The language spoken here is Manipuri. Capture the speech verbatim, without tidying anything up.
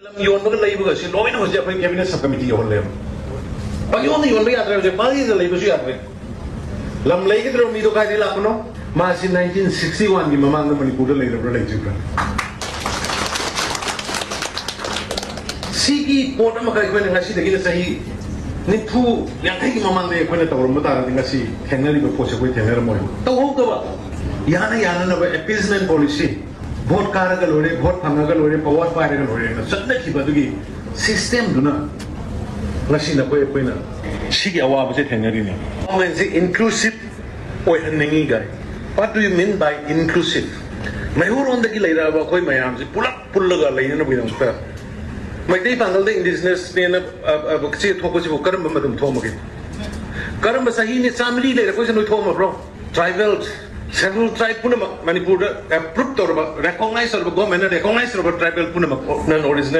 ꯂꯝ ꯌꯣꯟꯕꯒ ꯂꯩꯕꯒꯁꯤ ꯂꯣꯏꯅ ꯍꯧꯖꯤꯛ ꯑꯩꯈꯣꯏ cabinet sub committee ꯌꯧꯍꯜꯂꯦꯕ꯫ ꯄꯪꯌꯣꯟꯗ ꯌꯣꯟꯕ ꯌꯥꯗ꯭ꯔꯦ ꯍꯧꯖꯤꯛ, ꯄꯪꯂꯩꯗ ꯂꯩꯕꯁꯨ ꯌꯥꯗ꯭ꯔꯦ꯫ ꯂꯝ ꯂꯩꯒꯗꯧꯔꯤꯕ ꯃꯤꯗꯣ ꯀꯥꯏꯗꯒꯤ ꯂꯥꯛꯄꯅꯣ? ꯃꯥꯁꯤ nineteen sixty one ꯒꯤ ꯃꯃꯥꯡꯗ ꯃꯅꯤꯄꯨꯔꯗ ꯂꯩꯔꯕ꯭ꯔꯥ ꯂꯩꯇ꯭ꯔꯤꯕ꯭ꯔꯥ? ꯁꯤꯒꯤ ꯄꯣꯠ ꯑꯃꯈꯛ ꯑꯩꯈꯣꯏꯅ ꯉꯁꯤꯗꯒꯤꯅ ꯆꯍꯤ ꯅꯤꯐꯨ ꯌꯥꯡꯈꯩꯒꯤ ꯃꯃꯥꯡꯗ ꯑꯩꯈꯣꯏꯅ ꯇꯧꯔꯝꯕ ꯇꯥꯔꯗꯤ ꯉꯁꯤ ꯊꯦꯡꯅꯔꯤꯕ ꯄꯣꯠꯁꯦ ꯑꯩꯈꯣꯏ ꯊꯦꯡꯅꯔꯝꯃꯣꯏ꯫ ꯇꯧꯍꯧꯗꯕ, ꯌꯥꯅ ꯌꯥꯅꯅꯕ appeasement policy, vote ꯀꯥꯔꯒ ꯂꯣꯏꯔꯦ, vote ꯐꯪꯉꯒ ꯂꯣꯏꯔꯦ, power ꯄꯥꯏꯔꯒ ꯂꯣꯏꯔꯦꯅ ꯆꯠꯅꯈꯤꯕ ꯑꯗꯨꯒꯤ system ꯗꯨꯅ ꯉꯁꯤ ꯅꯈꯣꯏ ꯑꯩꯈꯣꯏꯅ ꯁꯤꯒꯤ ꯑꯋꯥꯕꯁꯦ ꯊꯦꯡꯅꯔꯤꯅꯤ꯫ Government ꯁꯤ inclusive ꯑꯣꯏꯍꯟꯅꯤꯡꯉꯤ ꯒꯥꯏ꯫ What do you mean by inclusive? ꯃꯩꯍꯧꯔꯣꯟꯗꯒꯤ ꯂꯩꯔꯛꯑꯕ ꯑꯩꯈꯣꯏ ꯃꯌꯥꯝꯁꯤ ꯄꯨꯂꯞ ꯄꯨꯜꯂꯒ ꯂꯩꯅꯅꯕꯒꯤꯗꯃꯛꯇ ꯃꯩꯇꯩ ꯄꯥꯉꯜꯗ indigenous ꯅꯦꯅ, ꯑ, ꯑ, ꯆꯦ ꯊꯣꯛꯄꯁꯤꯕꯨ ꯀꯔꯝꯕ ꯃꯇꯝ ꯊꯣꯛꯑꯝꯃꯒꯦ? ꯀꯔꯝꯕ ꯆꯍꯤꯅꯤ ꯆꯥꯃꯔꯤ ꯂꯩꯔꯛꯄꯁꯤꯗ ꯅꯣꯏ ꯊꯣꯛꯑꯝꯃꯕ꯭ꯔꯣ? Tribal, schedule tribe ꯄꯨꯝꯅꯃꯛ ꯃꯅꯤꯄꯨꯔꯗ approve ꯇꯧꯔꯕ, recognize ꯇꯧꯔꯕ, government ꯅ recognize ꯇꯧꯔꯕ tribal ꯄꯨꯝꯅꯃꯛ non original